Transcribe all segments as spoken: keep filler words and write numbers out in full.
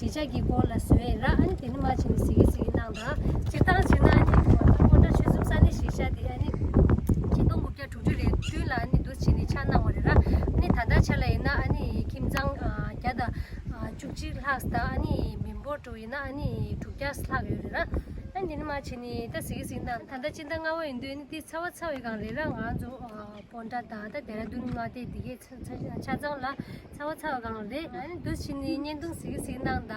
གཞིས་ཆགས་ཀྱི་སྐོར་ལ་བཟོས་ཡིན་ར། ཨ་ནི་དེ་ནི་མ་བྱས་ནས་གཟིགས་གི་གཟིགས་གི་གནང་དང་། སྤྱིར་བཏང་བྱས་ན་ཨ་ནི་སྤོན་ཊ་ཆོལ་གསུམ་ས་གནས་གཞིས་ཆགས་དེ་ཨ་ནི་ཆིག་སྟོང་དགུ་བརྒྱ་དྲུག་ཅུ་རེ་བདུན་ལ་ཨ་ནི་འདུ་བྱས་ནས་ཆགས་གནང་བ་རེད་ར། ཨ་ནི་ད་ལྟ་ཆ་ལ་ཡིན་ན་ཨ་ནི་ཁྱིམ་ཚང་ཨ་བརྒྱ་དང་ཨ་བཅུ་གཅིག་ལྷག་དང་། ཨ་ནི་མི་འབོར་འགྲོ་ཡིན་ན་ཨ་ནི་དྲུག་བརྒྱ་ལྷག་ཡོད་རེད་ར། ཨ་ནི་དེ་ནི་མ་བྱས་ནས་ད་གཟིགས་གི་གཟིགས་གནང་། ད་ལྟ་སྤྱི་ཟླ་ལྔ་པ་ཡིན་དུས་ཨ་ནི་དེ་ཚ་བ་ཚ་བའི་སྒང་རེད་ར། ང་ཚོ་ཨ་སྤོན་ཊ་དང་ད་ལྡེ་ར་ལྡུན་མངའ་སྡེ་དེ་གའི་ཆ་ཆ་ཆ་ཚང་ལ་ཚ་བ་ཚ་བ་གང་རེད། ཨ་ནི་འདུ་བྱས་ནས་བརྙན་ཐུང་གཟིགས་གཟིགས་གནང་དང་།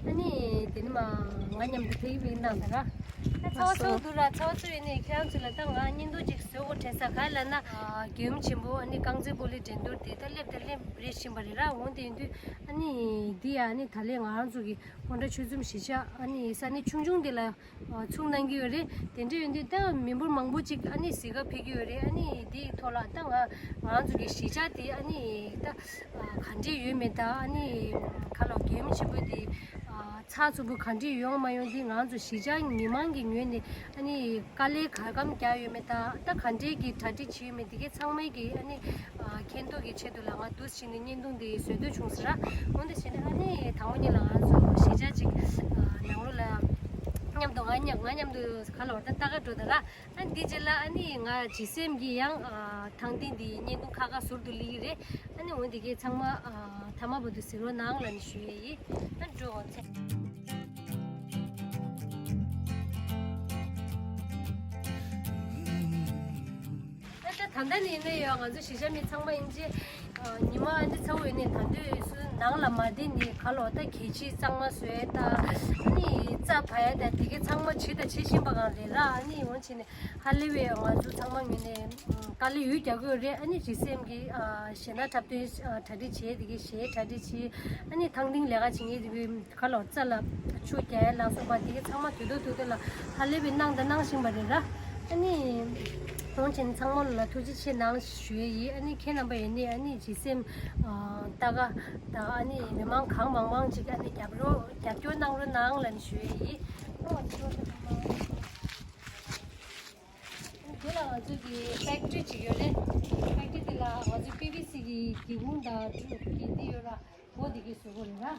ཨ་ནི་དེ་ནི་མ་ང་མཉམ་དུ་ཕེབས་ཕེབས་གནང་དང་ར། ཨ་ཚ་བ་ཚ་བ་འདུག་ར། ཚ་བ་ཚ་བ་ཡིན་ནའི་ཁྱེད་རང་ཚོ་ལ་ད་ང་བརྙན་ཐུང་ཅིག་བཟོ་དགོས་དྲན་ས། ག་རེ་ལབ་ན་ཨ་རྒྱལ་ཡུམ་ཆེན་པོ་ཨ་ནི་རྐང་རྩེད་སྤོ་ལོའི་འགྲན་བསྡུར་དེ་ད་སླེབས་ད་སླེབས་རེ་བཞིན་པ་རེད་ར། འོང་དེ་ཡིན་དུས་ཨ་ནི་འདི་ཡ་ཨ་ནི་ད་ལན་ང་རང་ཚོ་གི་སྤོན་ཊ་ཆོལ་གསུམ་གཞིས་ཆགས་ཨ་ནི་ས་གནས་ཆུང་ཆུང་དེ་ལ་ཚུགས་གནང་གི་ཡོད་རེད། དེ་འདྲ་ཡོད་དུས་ད་མི་འབོར་མང་པོ་ཅིག་ཨ་ནི་གཟིགས་ག་ཕེབས་ཀྱི་ཡོད་རེད། ཨ་ནི་དེའི་ཐོག་ལ་ད་ང་ང་ཚོ་གི་གཞིས་ཆགས་དེ་ཨ་ནི་ད་ག་འདྲས་ཡོད་མེད་དང་། ཨ་ནི་ག་ལོ་རྒྱལ་ཡུམ་ཆེན་པོ་དེ་ཚགས་ཚུད་པོ་ག་འདྲས་ཡོང་མ་ཡོང་དེ་ང་ཚོ་གཞིས་ཆགས་མི་མང་གི་ངོས་ནས་ཨ་ནི་དཀའ་ལས་ག་གམ་རྒྱག་ཡོད་མེད་དང་། ད་ག་འདྲས་ཀྱི་གྲ་སྒྲིག་བྱས་ཡོད་མེད་དེ་གའི་ཚང་མའི་གི་ཨ་ནི་མཁྱེན་རྟོགས་ཀྱི་ཆེད་དུ་ལ་ང་འདུག་སེ་བྱས་ནས་བརྙན་ཐུང་འདི་བཟོ་འདོད་བྱུང་ཟེར་ར། འོན་ཏེ་བྱས་ནས་ཨ་ནི་དང་པོ་ཉིད་ལ་ང་ཚོ་གཞིས་ཆགས་ཅིག་ནང་ལོགས་ལ་མཉམ་དུ་ང་མཉམ་ང་མཉམ་དུ་ག་ལ་བར་ད་ལྟ་ག་འགྲོ་ད་ར། ཨ་ནི་འདི་རྗེས་ལ་ཨ་ནི་ང་ཇི་སེམས་ཀྱི་ཡང་ཐང་ཏིང་འདི་བརྙན་ཐུང་ཁག་ཁག་ཟུར་དུ་སླེབས་ཀྱི་རེད། ཨ་ནི་འོན་ཏེ་ཁྱེད་ཚང་མ་ཐ་མ་བར་དུ་གཟིགས་རོགས་གནང་ལབ་ནས་ཞུ་ཡས་ཡིན། ཨ་འགྲོ་འོང་ཚེ། ཨ་ད་ད་ལྟ་ནས་ཡིན་ན་ཡང་ང་ཚོ་གཞིས་ཆགས་མི་ཚང་མ་ཡིན་ཅེ། ཉི་མ་ཨ་འདི་ཚ་བོ་ཡིན་ནས་ད་དུས་སུ་ནང་ལ་མ་བསྡད་ནས་ག་ལོ་ད་གད་ཕྱིས་གཙང་མ་བཟོས་ད། ཨ་ནི་རྩྭ་བ་ཡ་ད་དེ་གའི་ཚང་མ་བྱེད་ད་བྱེད་བཞིན་པ་གང་རེད་ར། ཨ་ནི་ཡོང་བྱས་ནས་ཧ་ལས་པའི་ང་ཚོ་ཚང་མ་ངོས་ནས་དཀའ་ལས་ཡོད་རྒྱག་གི་ཡོད་རེད། ཨ་ནི་ཇི་སེམས་ཀྱི་གཞས་སྣ་འཁྲབ་སྟོན་གྲ་སྒྲིག་བྱས། དེ་གའི་གཞས་གྲ་སྒྲིག་བྱས། ཨ་ནི་ཐང་ཏིང་ལས་ཀ་བྱེད་མཁན་དེ་གའི་ག་ལོ་རྩྭ་ལ་ཆུ་རྒྱག་ཡ་ལ་སོགས་པ་དེ་གའི་ཚང་མ་དུས་ཐོག་དུས་ཐོག་ལ་ཧ་ལས་པའི་གནང་དང་གནང་བཞིན་པ་རེད་ར། ཨ་ནི་གོང་ཆེན་ཚང་མ་ལ་ཐུགས་རྗེ་ཆེ་གནང་ཞུ་ཡས་ཡིན། ཨ་ནི་ཁྱེད་རྣམ་པ་ཡིན་ནི་ཨ་ནི་ཇི་སེམས་ལྟ་ག་དང་ཨ་ནི་མི་མང་གང་མང་མང་ཅིག་ཨ་ནི་རྒྱབ་རོགས་རྒྱབ་སྐྱོར་གནང་རོགས་གནང་ལབ་ནས་ཞུ་ཡས་ཡིན། དེ་ལ་ང་ཚོ་གི་ཕེག་ཊི་རི་ཅིག་ཡོད་རེད། ཕེག་ཊི་རི་དེ་ལ་ང་ཚོ་པི་ཝི་སི་གི་སྒེའུ་ཁུང་དང་གི་འདི་ཡོད་ར། འོ་དེ་གི་བཟོ་དགོས་རེད་ར།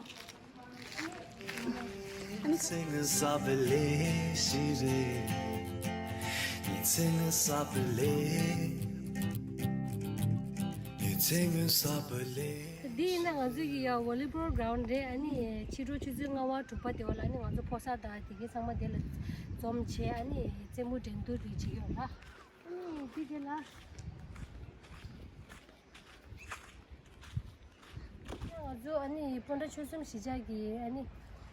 འདི་ཡིན་ན་ང་ཚོ་གི་ཡ་ཝོ་ལི་བོལ་གྷ་རའུན་ཌི་རེད། ཨ་ནི་ཕྱི་དྲོ་ཆུ་ཚོད་ལྔ་པ་དྲུག་པ་དེ་བ་ལ་ཨ་ནི་ང་ཚོ་ཕོ་གསར་དང་དེ་གའི་ཚང་མ་དེ་ལ་འཛོམས་བྱས་ཨ་ནི་རྩེད་མོ་འགྲན་བསྡུར་དེ་བྱེད་ཀྱི་ཡོད་ར། ཨ་ནི་འདི་དེ་ལ། ང་ཚོ་ཨ་ནི་སྤོན་ཊ་ཆོལ་གསུམ་གཞིས་ཆགས་ཀྱི་ཨ་ནི་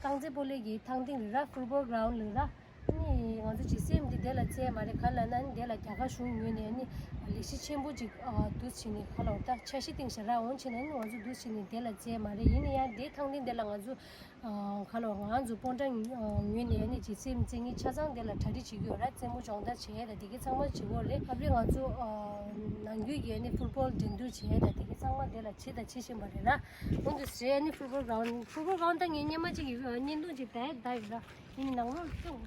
རྐང་རྩེད་སྤོ་ལོ་གི་ཐང་སྟེང་རེད་ར། ཕུཊ་བོལ་གྷ་རའུན་ཌི་རེད་ར། ཨ་ནི་ང་ཚོ་ཇི་སེམས་འདི་དེ་ལ་རྩེད་མ་རེད། ག་ལབ་ན་ཨ་ནི་དེ་ལ་རྒྱ་གར་གཞུང་ངོས་ནས་ཨ་ནི་ལས་གཞི་ཆེན་པོ་ཅིག་འདུག་སེ་བྱས་ནས་ག་ལབ་ད་འཆར་གཞི་བཏིང་བཞག་ར། འོང་བྱས་ན་ཨ་ནི་ང་ཚོ་འདུག་སེ་བྱས་ནས་དེ་ལ་རྩེད་མ་རེད། ཡིན་ན་ཡང་དེ་ཐང་སྟེང་དེ་ལ་ང་ཚོ་ཁ་ལོ་ང་ཚོ་སྤོན་ཊ་ངོས་ནས་ནི་ཇི་སེམས་རྩེད་མཁན་ཆ་ཚང་དེ་ལ་གྲ་སྒྲིག་བྱེད་ཀྱི་ཡོད་ར། རྩེད་མོ་སྦྱོང་བརྡར་བྱེད་ཡས་དང་དེ་གའི་ཚང་མ་བྱེད་ཀྱི་ཡོད་རེད། ཨ་ཕ་རི་ང་ཚོ་ནང་ཁུལ་གྱི་ནི་ཕུཊ་བོལ་འགྲན་བསྡུར་བྱེད་ཡས་དང་དེ་གའི་ཚང་མ་དེ་ལ་བྱེད་དང་བྱེད་བཞིན་པ་རེད་ར། འོན་ཏེ་ཟེར་ནི་ཕུཊ་བོལ་གྷ་རའུན་ཌི་ཕུཊ་བོལ་གྷ་རའུན་ཌི་ད་ངས་སྔོན་མ་གཅིག་གི་བརྙན་ཐུང་གཅིག་བལྟས་བལྟས་ཡོད་ར། ཡིན་ནའི་ནང་ལོགས་ཅུང་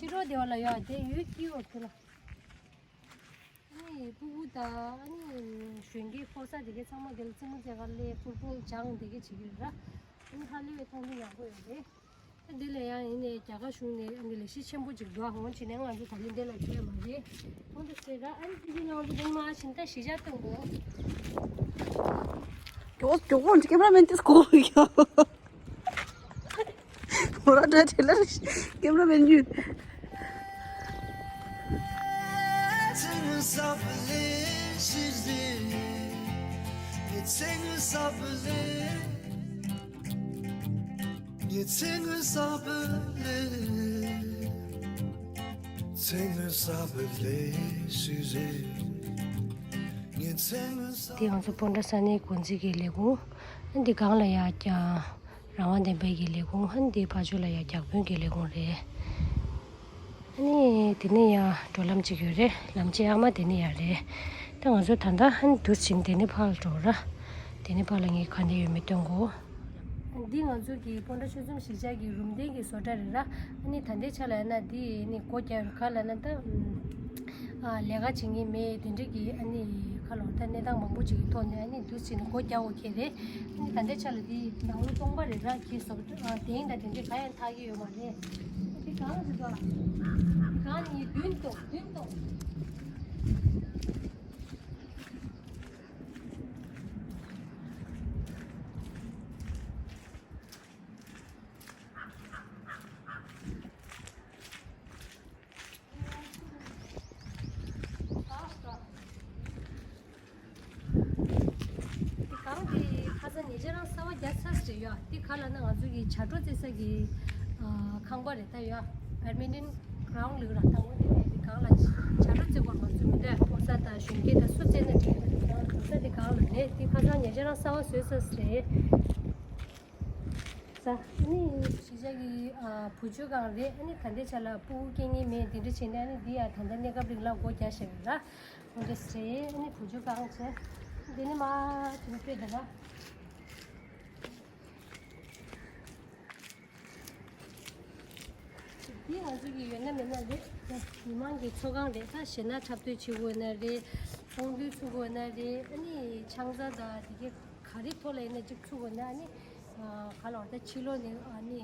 ཕྱི་རོལ་དེ་བ་ལ་ཡོད་དེ་ཡོད་ཀྱི་ཡོད་ཀྱི་ལ། ཨ་ནི་ཕྲུ་གུ་དང་ཨ་ནི་གཞོན་སྐྱེས་ཕོ་གསར་དེ་གའི་ཚང་མ་དེ་ལ་རྩེད་མོ་རྩེ་ག་སླེབས། ཕུཊ་བོལ་སྦྱང་དེ་གའི་བྱེད་ཀྱི་ཡོད་ར། ཨ་ནི་ཧ་ལས་པའི་མཐོང་ཆོས་ཡག་པོ་ཡོད་རེད། ཨ་འདི་ལ་ཡང་ཡིན་ནའི་རྒྱ་གར་གཞུང་ནས་ཨ་ནི་ལས་གཞི་ཆེན་པོ་ཅིག་འདུག་ཨ་འོང་བྱས་ནས་ང་ཚོ་ད་ལན་འདི་ལ་བྱས་མ་རེད། འོང་དུ་ཟེར་ར། ཨ་ནི་ཕྲུ་གུ་ནང་ལ་དེ་མ་ཕྱིན་ད་གཞིས་ཆགས་སྟོན་གོ། མགྱོགས་མགྱོགས་ཀྱིས་ཀེམ་ར་མེན་དེ་སྒུག་ཡོད། མོ་ར་འདྲ་བྱེད་ལ་རེ་ཞིག་ཀེམ་ར་མེན་ཡོད། དེ་ང་ཚོ་སྤོན་ཊ་ས་གནས་འགོ་འཛིན་གྱི་ལས་ཁུངས། ཨ་འདི་སྒང་ལ་ཡ་རྒྱ་རང་དབང་བདེན་པའི་གི་ལས་ཁུངས། ཨ་འདི་ཕར་ཕྱོགས་ལ་ཡ་བརྒྱ་དཔོན་གྱི་ལས་ཁུངས་རེད། ཨ་ནི་དེ་ནས་ཡ་འགྲོ་ལམ་ཅིག་ཡོད་རེད། ལམ་ཕྱེད་ཨ་མ་དེ་ནས་ཡ་རེད། ད་ང་ཚོ་ད་ལྟ་ཨ་ནི་འདུག་སེ་བྱས་ནས་དེ་ནས་ཕར་ལ་འགྲོ་ར། དེ་ནས་ཕར་ལ་ངས་ག་འདྲ་ཡོད་མེད་སྟོན་གོ། འདི་ང་ཚོ་གི་སྤོན་ཊ་ཆོལ་གསུམ་གཞིས་ཆགས་ཀྱི་རུམ་གདན་གྱི་བཟོ་གྲྭ་རེད་ར། ཨ་ནི་ད་ལྟའི་ཆ་ལ་ཡིན་ན་འདི་ནི་སྒོ་རྒྱག་ག་ལ་ན་ད་ཨ་ལས་ཀ་བྱེད་མཁན་མེད་དེ་འདྲ་གི་ཨ་ནི་ཁ་ལོ་ད་གནས་སྟངས་མང་པོ་ཅིག་གི་ཐོག་ནས་ཨ་ནི་འདུག་བྱས་ནས་སྒོ་རྒྱག་འོ་ཁེ་རེད། ཨ་ནི་ད་ལྟའི་ཆ་ལ་འདི་ནང་ལོ་སྟོང་པ་རེད་ར། ཁེ་བཟོ་གྲྭ་ཨ་གདན་དང་དེ་འདྲ་ག་ཡང་འཐག་གི་ཡོད་མ་རེད། འདི་གང་རེད་ད། གང་ནི་བདུན་སྟོང་བདུན་སྟོང་། འདི་གང་འདི་ཁ་སང་ཉེ་ཆར་རང་གསར་པ་རྒྱག་ཚར་ཟེར་ཡོད། འདི་ག་ལ་ན་ང་ཚོ་གི་བྱ་སྒྲོ་རྩེ་ས་གི་ཨ་ཁང་པ་རེད་ད་ཡོད། badminton ground ལུག་ར་ད་འོ་དེ་ནས་འདི་གང་ལ་བྱ་སྒྲོ་རྩེ་སྐོར་མ་ཚུགས་མི་འདྲ་ཕོ་ས་དང་གཞོན་སྐྱེས་དང་སུ་རྩེ་ན་འགྲིག་གི་འདུག་ཕོ་ས་འདི་གང་ལ་རེད། འདི་ཁ་སང་ཉེ་ཆར་རང་གསར་པ་བཟོས་ས་ཟེར། ས་ཨ་ནི་གཞིས་ཆགས་ཀྱི་ཨ་བུ་བཅོལ་ཁང་རེད། ཨ་ནི་ད་ལྟའི་ཆ་ལ་སྤུ་གུ་སྐྱེ་མཁན་མེད་དེ་འདྲ་བྱས་ནས་ཨ་ནི་འདི་ཡང་ད་ལྟ་གནས་སྐབས་རིང་ལ་སྒོ་རྒྱག་བཞག་ཡོད་ལ། འོ་འདྲ་རེད། ཨ་ནི་བུ་བཅོལ་ཁང་བྱས། འདི་ནི་མ་དེ་ནི་དཔེ་དེ་ལ། འདི་ང་ཚོ་གི་ཡོད་ན་མེད་ན་རེད། མི་མང་གི་ཚོགས་ཁང་རེད། ད་གཞས་སྣ་འཁྲབ་སྟོན་བྱེད་དགོས་ན་རེད། ཚོགས་འདུ་ཚུགས་དགོས་ན་རེད། ཨ་ནི་ཆང་ས་དང་དེ་གའི་ག་རེ་ཐོག་ལ་ཡིན་ན་གཅིག་ཚུགས་དགོས་ན་ཨ་ནི་ག་ལ་བར་ད་ཕྱི་ལོགས་ནས་ཨ་ནི་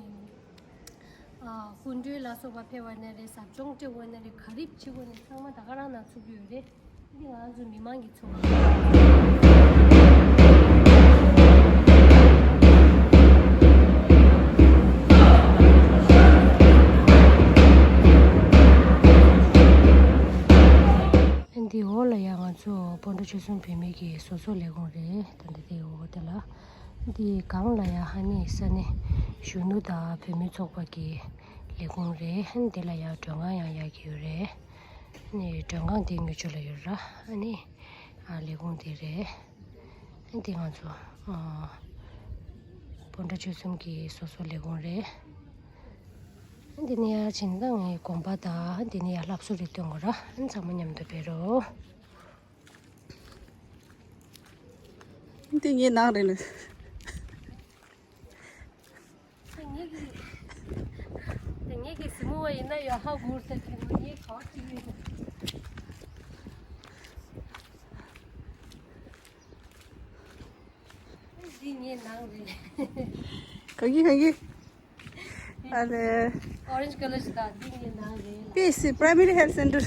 སྐུ་མགྲོན་ལ་སོགས་པ་ཕེབས་པ་ན་རེད། ཟབ་སྦྱོང་སྤྲད་དགོས་ན་རེད། ག་རེ་བྱེད་དགོས་ན་ཚང་མ་ད་ག་རང་ནང་ཚུགས་ཀྱི་ཡོད་རེད། འདི་ང་ཚོ་མི་མང་གི་ཚོགས། འདི་འོག་ལ་ཡང་ང་ཚོ་སྤོན་ཊ་ཆོལ་གསུམ་བུད་མེད་ཀྱི་སོ་སོ་ལས་ཁུངས་རེད། ད་འདི་དེ་འོག་དེ་ལ། འདི་སྒང་ལ་ཡང་ཧ་ནི་ས་གནས་གཞོན་ནུ་དང་བུད་མེད་ཚོགས་པ་གི་ལས་ཁུངས་རེད། འདི་ལ་ཡང་མགྲོན་ཁང་ཡང་ཡག་གི་ཡོད་རེད། ནི་མགྲོན་ཁང་དེ་ཉུ་ཆུ་ལ་ཡོད་ར། ཨ་ནི་ཨ་ལས་ཁུངས་དེ་རེད། ཨ་འདི་ང་ཚོ་ཨ་སྤོན་ཊ་ཆོལ་གསུམ་གྱི་སོ་སོ་ལས་ཁུངས་རེད། ཨ་འདི་ནི་ཡ་ཕྱིན་ད་ངའི་དགོན་པ་དང་ཨ་འདི་ནི་ཡ་ལྷ་གསོལ་རེ་སྟོན་དགོས་ར། ཨ་ཚང་མ་མཉམ་དུ་འབད་རོགས། འདི་ངའི་ནང་རེད་ལ། ངེད་ཀྱི་ངེད་ཀྱི་སི་མོ་བ་ཡིན་ན་ཡོད་ཧ་གུར་ཟེར་གྱི་མི་ངེད་ག་བ་ཅིག་ཡོད། འདི་ངའི་ནང་རེད། ག་གི་ག་གི། ཨ་ལེ། Orange colour ཞིག་དང་འདི་ངའི་ནང་རེད། པི་ཨེཆ་སི། Primary Health Center།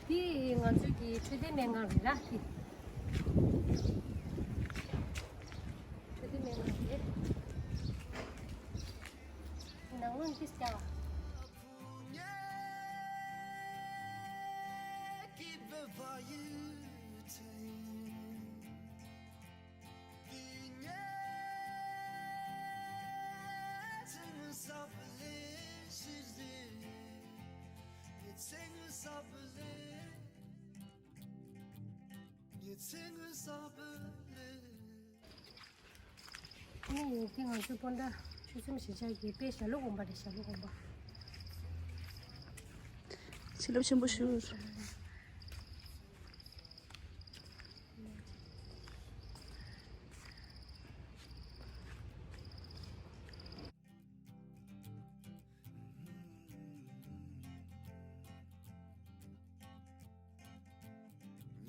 འདི་ང་ཚོའི་གི་འཕྲོད་བསྟེན་སྨན་ཁང་རེད་ར་འདི། འཕྲོད་བསྟེན་སྨན་ཁང་རེད། ནང་ལོགས་འདི་ལྟ་བ། ཨ་ནི་ཡོད་ཀྱི་ང་ཚོའི་སྤོན་ཊ་ཆོལ་གསུམ་གཞིས་ཆགས་ཀྱི་དཔེ་ཞྭ་ལུ་དགོན་པ་རེད། ཞྭ་ལུ་དགོན་པ། བྱིན་རླབས་ཆེན་པོ་ཞུ།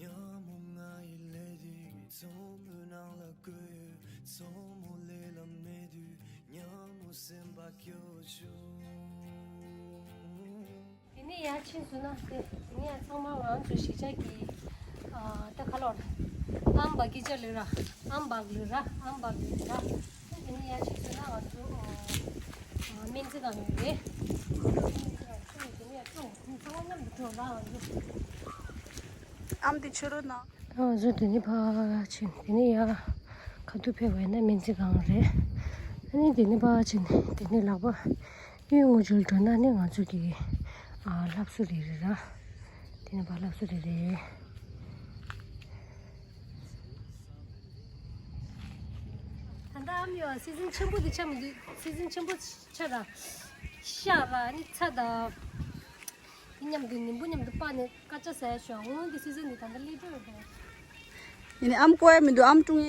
ཉ་མོ་ང་ཡི་ལས་དུས་མཚོ་མོའི་ནང་ལ་བསྐོར་ཡོད། མཚོ་མོ་ལས་ལ་མེད་དུས་ཉ་མོ་སེམས་པ་སྐྱོ་བྱུང་། དེ་ནས་ཡར་ཕྱིན་སོང་ན་དེ་དེ་ནས་ཡར་ཚང་མ་ང་ཚོ་གཞིས་ཆགས་ཀྱི་ཨ་ད་ག་ལོར་ཨམ་བག་གི་ཅ་ལུ་ར། ཨམ་བག་ལུ་ར། ཨམ་བག་ལུ་ར། དེ་ནས་ཡར་ཕྱིན་སོང་ན་ང་ཚོ་ཨ་སྨན་རྩིས་ཁང་ཡོད་རེད། སྨན་རྩིས་ཁང་ཚང་མ་མཉམ་དུ་འགྲོ་ལ་ང་ཚོ། ཨམ་དེ་ཆུ་རུ་ན། ང་ཚོ་དེ་ནས་ཕར་ཕྱིན་དེ་ནས་ཡར་ཁ་ཐུག་ཕེབས་པ་ཡིན་ན་སྨན་རྩིས་ཁང་རེད། ཨ་ནི་དེ་ནས་ཕར་ཕྱིན་དེ་ནས་ལག་པ་གཡུ་ངོ་ཇུལ་འགྲོ་ན་ནི་ང་ཚོ་གི་ཨ་ལྷ་གསོལ་རེ་རེད་ར། དེ་ནས་ཕར་ལྷ་གསོལ་རེ་རེད། ད་ལྟ་ཨ་མི་ཡོད་སི་ཛིན་ཆེན་པོ་དེ་ཆགས་མི་འདུག་སི་ཛིན་ཆེན་པོ་ཆགས་ར། ཤ་ར་ནི་ཚ་དང་། མཉམ་དུ་ནིམ་བུ་མཉམ་དུ་སྤར་ནས་དཀར་ཆ་ཟ་ཡ་ཞོག་འོང་འདི་སི་ཛན་འདི་ད་ལྟ་སླེབས་འགྲོ་ཡོད་པས། ཡིན་ནའི་ཨམ་བཀོག་ཡ་མི་འདུག་ཨམ་བཀྲུང་ཡ།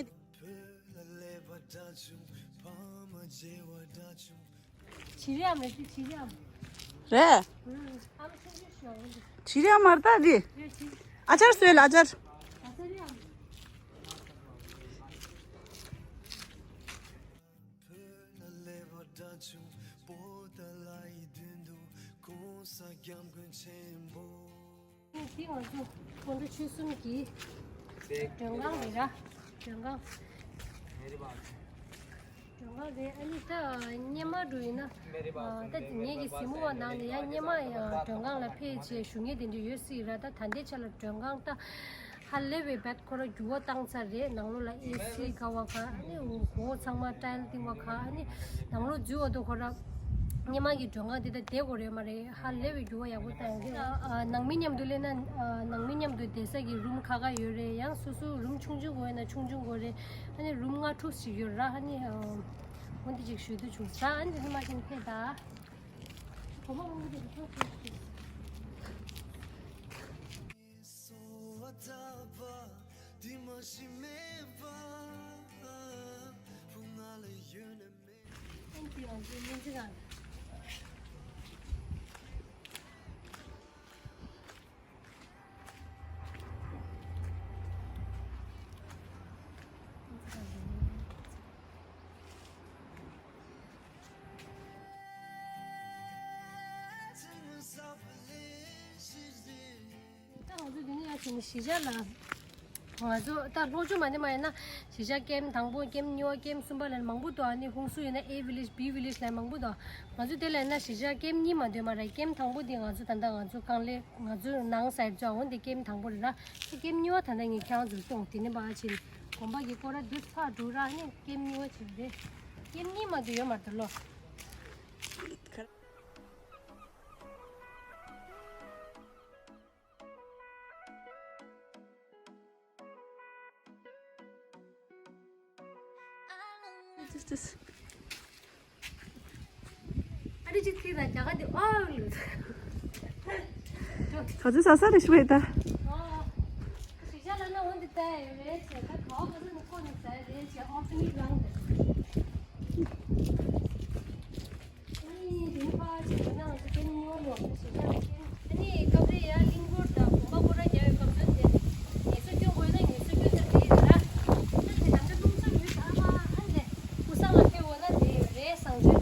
བྱི་རི་ཨམ་རེད་དེ་བྱི་རི་ཨམ། རེད། ཨམ་ཆུང་ཆུང་ཞོག་འོང་འདི། བྱི་རི་ཨམ་མར་ད་འདི། རེད་བྱི། ཨ་ཅར་བཟོས་ལ་ཨ་ཅར། ཨ་ཅར་རི་ཨམ། འདི་ང་ཚོ་ཀོང་སྤྲུལ་ཆོལ་གསུམ་གྱི་མགྲོན་ཁང་རེད་ར། མགྲོན་ཁང་། མགྲོན་ཁང་རེད། ཨ་ནི་ད་སྔོན་མ་འགྲོ་ཡིན་ན་ད་ངེད་ཀྱི་གཟིགས་མོ་བ་ནང་ནས་ཡང་སྔོན་མ་མགྲོན་ཁང་ལ་ཕེབས་བྱས་བཞུགས་མཁན་དེ་འདྲ་ཡོད་སྲིད་ར། ད་ད་ལྟའི་ཆ་ལ་མགྲོན་ཁང་ད་ཧ་ལས་པའི་བད་ཁོ་ར་འགྱུར་བ་བཏང་ཚར་རེད། ནང་ལོགས་ལ་ཨེ་སི་ག་བ་ག་ཨ་ནི་སྒོ་ཚང་མ་ཊའིལ་བཏིང་བ་ག་ཨ་ནི་ནང་ལོགས་འཛུལ་བ་དུ་ཁོ་ར་སྔོན་མ་གི་མགྲོན་ཁང་དེ་ད་བསྡད་དགོས་རེད་མ་རེད། ཧ་ལས་པའི་འགྱུར་བ་ཡག་པོ་བཏང་ཡོད་རེད། ཨ་ནང་མི་མཉམ་དུ་སླེབས་ན་ཨ་ནང་མི་མཉམ་དུ་བསྡད་ས་གི་རུམ་ཁག་ཁག་ཡོད་རེད། ཡང་སོ་སོ་རུམ་ཆུང་ཆུང་དགོས་ན་ཆུང་ཆུང་དགོས་རེད། ཨ་ནི་རུམ་ལྔ་དྲུག་ཞིག་ཡོད་ར། ཨ་ནི་ཨ་འོ་འདི་ཅིག་ཞུ་འདོད་བྱུང་ས། ཨ་ནི་དེ་ནས་མ་ཤེས་ན་ཕེབས་ད། གོ་མ་མང་པོ་དེ་ཚོ་ཚོ་ཞིག་Thank you. ད་ང་ཚོ་འདི་ནས་ཡར་བྱས་ནས་གཞིས་ཆགས་ལ། ང་ཚོ་ད་ལྷོ་ཕྱོགས་མ་འདི་མ་ཡིན་ན་གཞིས་ཆགས་ཀེམ་དང་པོ་ཀེམ་གཉིས་པ་ཀེམ་གསུམ་པ་ལ་མང་པོ་འདུག་ཨ་ནི་ཧུན་སུར་ཡིན་ན་A village B village ལ་མང་པོ་འདུག་ང་ཚོ་དེ་ལ་ཡིན་ན་གཞིས་ཆགས་ཀེམ་གཉིས་མ་འདུག་མ་རེད། ཀེམ་དང་པོ་འདི་ང་ཚོ་ད་ལྟ་ང་ཚོ་གང་ལེ་ང་ཚོ་ནང་སའིཌ་ཅོ་འོན་ཏེ་ཀེམ་དང་པོ་རེད་ར། ཀེམ་གཉིས་པ་ད་ལྟ་ངས་ཁྱེད་རང་ཚོར་སྟོན། དེ་ནས་ཕར་ཕྱིན་དགོན་པ་གི་སྐོར་ར་འདི་ཕར་འགྲོ་ར། ཨ་ནི་ཀེམ་གཉིས་པ་ཅིག་རེད། ཀེམ་གཉིས་མ་འདུག་ཡོད་མ་རེད་ལོ། This, this. ཨ་རི་ཅིག་ཐིག་ན་རྒྱ་གར་དེ་ཨོ་ལུ། ག་ཚོད་ཟ་ས་རེད་ཤི་བས་ད། ཨོ། གཞིས་ཆགས་ལ་ན་འོན་ཏེ་ད་ཡོད་རེད་ཅེས་ད་ག་བ་ག་ཚོད་ནི་ཁོ་ནི་ཟ་རེད་ཅེས་ཨོ་ཕི་ནི་རང་རེད། ཨ་ནི་དེ་ནི་ཕར་ཕྱིན་ན་ང་ཚོ་ཀེམ་ཉོ་ལོ་ཞེས་བྱ་ཀེམ། ཨ་ནི་སྐབས་རེ་ཡང་གླིང་སྐོར་དང་དགོན་པ་སྐོར་ར་རྒྱག་ཡོད་སྐབས་སུ་དེ་ངལ་གསོ་སྐྱོན་དགོས་ན་ངལ་གསོ་སྐྱོན་ས་རེད་ར། ད་དེ་དང་ཆ་རླུང་འཚུབ་ཡོད་ད་མ་ཨ་ནི་སྐུ་སྲང་ལ་ཕེབས་འོ་ན་དེ་ཡོད་རེད་སང་ཆོས་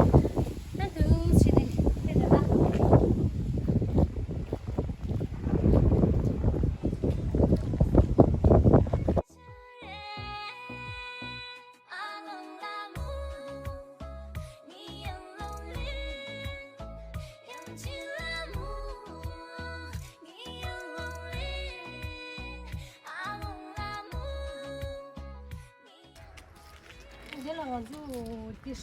ད་དུ་ཕྱིན་ནས་ཕེབས་ད་ད། འདི་ལ་ང་ཚོ་འདི་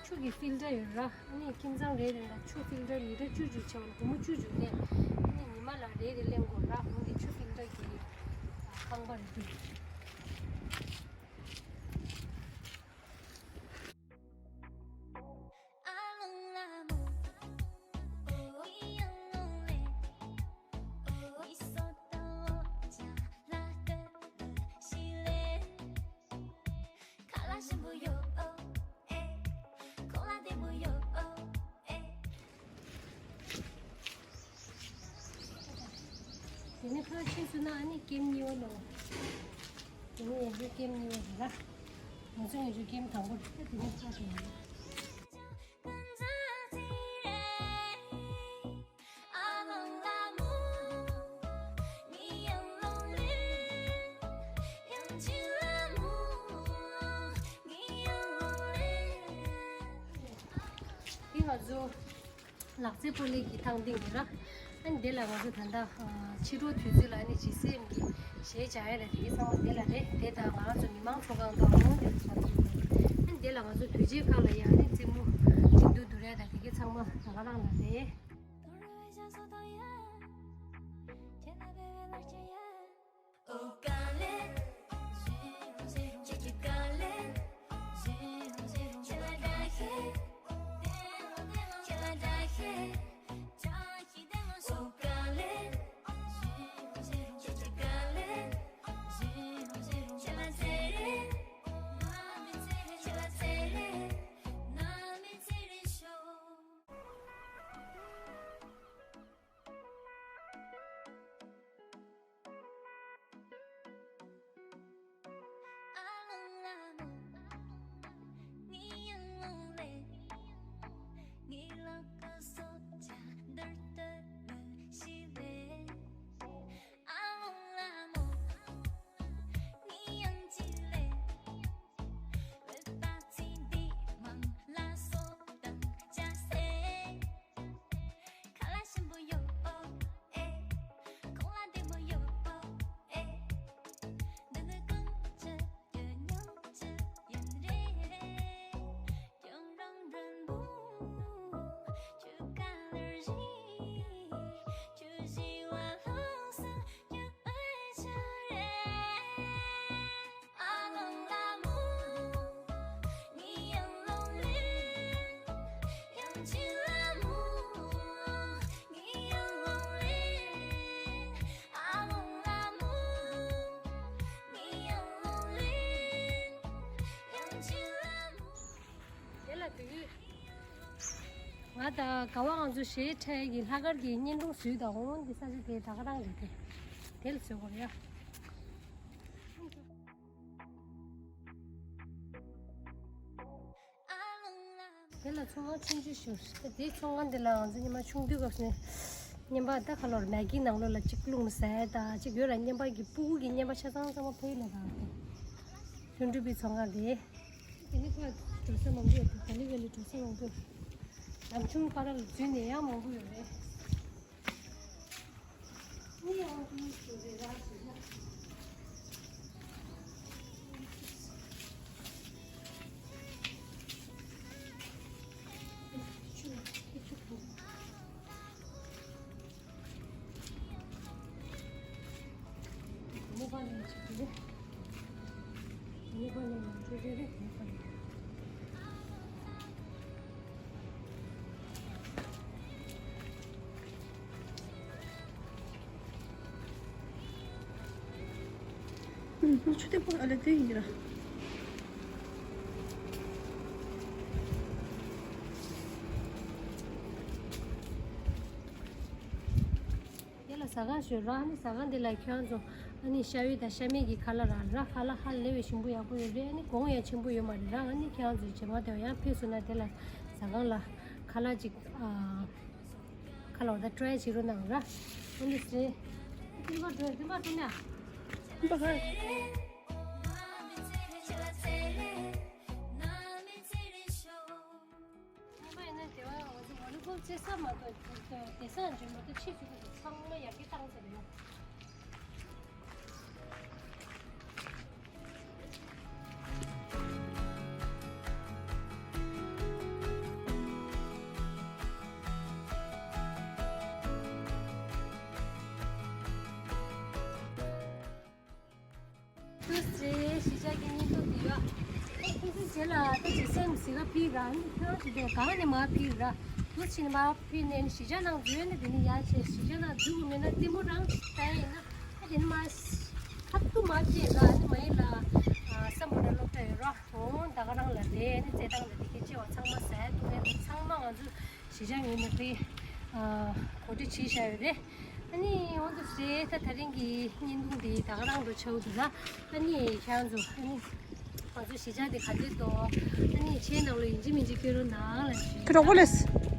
ཆུ་གི་ཕིལ་ཊར་ཡོད་ར། ཨ་ནི་ཁྱིམ་ཚང་རེ་རེ་ལ་ཆུ་ཕིལ་ཊར་ལི་ཊར་བཅུ་བཅུ་བྱས་པ་ལ་སྒོར་མོ་བཅུ་བཅུ་ནས་ཨ་ནི་ཉི་མ་ལ་རེ་རེ་ལེན་དགོས་ར། འོ་འདི་ཆུ་ཕིལ་ཊར་གྱི་ཁང་པ་རེད་འདུག་དེ་ནས་ཕར་ཕྱིན་སོང་ན་ཨ་ནི་ཀེམ་གཉིས་པ་ལོ། དེ་ནས་ཡང་ཀེམ་གཉིས་པ་རེད་ལ། ང་ཚོ་ཡང་ཀེམ་དང་པོ་རེད། དེ་ནས་ཕར་ཕྱིན་ཡོད། འདི་ང་ཚོ་ལག་རྩེད་སྤོ་ལོའི་གི་ཐང་སྟེང་རེད་ར། ཨ་ནི་འདི་ལ་ང་ཚོ་ད་ལྟ་ཕྱི་དྲོ་དུས་ཚོད་ལ་ཨ་ནི་ཇི་སེམས་ཀྱི་གཞས་བྱ་ཡ་ལ་དེ་གའི་ཚང་མ་འདི་ལ་རེད། དེ་དང་ང་རང་ཚོ་མི་མང་ཚོགས་ཁང་དང་འོང་དེ་ཚོ་ཚང་མ། ཨ་ནི་འདི་ལ་ང་ཚོ་དུས་ཆེན་ཁག་ལ་ཡ་ཨ་ནི་རྩེད་མོ་འགྲན་བསྡུར་བསྡུར་ཡ་དང་དེ་གའི་ཚང་མ་ད་ག་རང་ལ་རེད། ད་ད་ག་བ་ང་ཚོ་གཞས་འཁྲབ་ཡས་ཀྱི་ལྷག་དཀར་གྱི་བརྙན་ཐུང་བཟོས་དང་འོང་འདི་ས་ཆ་དེ་ད་ག་རང་རེད་དེ། དེ་ལ་བཟོས་དགོས་རེད་ཡ། དེ་ལ་ཚོང་ཁང་ཆུང་ཆུང་ཞིག་དེའི་ཚོང་ཁང་དེ་ལ་ང་ཚོ་ཉི་མ་ཆུང་དུས་སྐབས་ནས་བརྙན་པར་ད་ཁ་ལོར་མེག་གི་ནང་ལོགས་ལ་གཅིག་བླུགས་ནས་ཟ་ཡ་ད་གཅིག་ཡོད་ལ། བརྙན་པར་གྱི་སྤུ་གུ་གི་བརྙན་པར་ཆ་ཚང་ཚང་མ་ཕ་ཡུལ་ལ་རག་གི། ལྷུན་གྲུབ་པའི་ཚོང་ཁང་དེ། དེ་ནི་ཕར་འགྲོ་ས་མང་པོ་ཡོད་དེ། ད་ལི་ཝེ་ལི་འགྲོ་ས་མང་པོ་ཡོད། ལམ་ཆུང་ཕར་ལ་འཛུལ་ནས་ཡང་མང་པོ་ཡོད་རེད། ཆུ་དེ་པོ་ཨ་ལེ་དེ་ཡིན་ར། དེ་ལ་ཟ་ཁང་ཞོལ་ར། ཨ་ནི་ཟ་ཁང་འདི་ལ་ཁྱེད་རང་ཚོ་ཨ་ནི་ཤ་ཡོས་དང་ཤ་མེད་ཀྱི་ཁ་ལག་རག་ར། ཁ་ལག་ཧ་ལས་པའི་ཞིམ་པོ་ཡག་པོ་ཡོད་རེད། ཨ་ནི་གོང་ཡང་ཆེན་པོ་ཡོད་མ་རེད་ར། ཨ་ནི་ཁྱེད་རང་ཚོ་རྗེས་མ་དེ་བ་ཡང་ཕེབས་སོང་ན་དེ་ལ་ཟ་ཁང་ལ་ཁ་ལག་ཅིག་ཨ། ཁ་ལོ་ད་ཀྲོའི་བྱེད་རོགས་གནང་ར། འོ་འདི་སེ། ཏིལ་མ་ཀྲོའི་ཏིལ་མ་ཀྲོའི་ན། ཏིལ་མ་ཧར། ཉི་མ་ཡིན་ན་དེ་བ་ང་ཚོ་ཝོ་ལི་བོལ་རྩེད་ས་མ་གཏོགས་དེ་སང་འཇོན་མ་གཏོགས་ཕྱི་ཚུད་པ་དེ་ཚང་མ་ཡར་རྒྱས་བཏང་ཚར་རེད་ཡ། ཏུས་ཙེ་གཞིས་ཆགས་ཀྱི་བརྙན་ཐུང་འདི་ཡོད། ཨེ་ཁོ་ཚོའི་རྗེས་ལ་ད་ཇེ་སེམས་ཟི་ག་ཕིག་ར། ཨ་ནི་ཁྱོད་ཀྱི་དེ་གང་ནས་མར་ཕིག་ར། ཏུས་ཕྱིན་ནས་མར་ཕིག་ནས་གཞིས་ཆགས་ནང་འཛུལ་ནས་དེ་ནི་ཡར་བྱས། གཞིས་ཆགས་ནང་འཛུལ་དགོས་མེད་ན་ལྟད་མོ་རང་ལྟ་ཡིན་ན། ཨ་དེ་ནི་མར་ཁ་ཐུག་མར་ཕིག་ར། ཨ་ནི་མ་ཡིན་ལ་ཨ་སམ་བྷོ་ཊ་སློབ་གྲྭ་ཡོད་ར། འོ་ད་ག་རང་ལ་རེད། ཨ་ནི་རྩེད་ཐང་ལ་དེ་གའི་ཆེ་བ་ཚང་མ་ཟ་ཡ་འདུག་ཨ་ནི་ཚང་མ་ང་ཚོ་གཞིས་ཆགས་ངོས་ནས་དཔེ་ཨ་གོ་སྒྲིག་བྱས་བཞག་ཡོད་རེད། ཨ་ནི་འོ་འདུག་སེ་ད་ད་རིང་གི་བརྙན་ཐུང་འདི་ད་ག་རང་འགྲོ་ཆགས་འདུག་ལ། ཨ་ནི་ཁྱེད་རང་ཚོ་ཨ་ནི་ང་ཚོ་གཞིས་ཆགས་འདི་ག་འདྲས་འདུག་ཨ་ནི་ཆེ་ནང་ལོ་ཡིན་གཅིག་མིན་གཅིག་སྐྱོན་རོགས་གནང་ལ་ཞུ། ཁྱོད་གྲོགས་པོ་ལེས།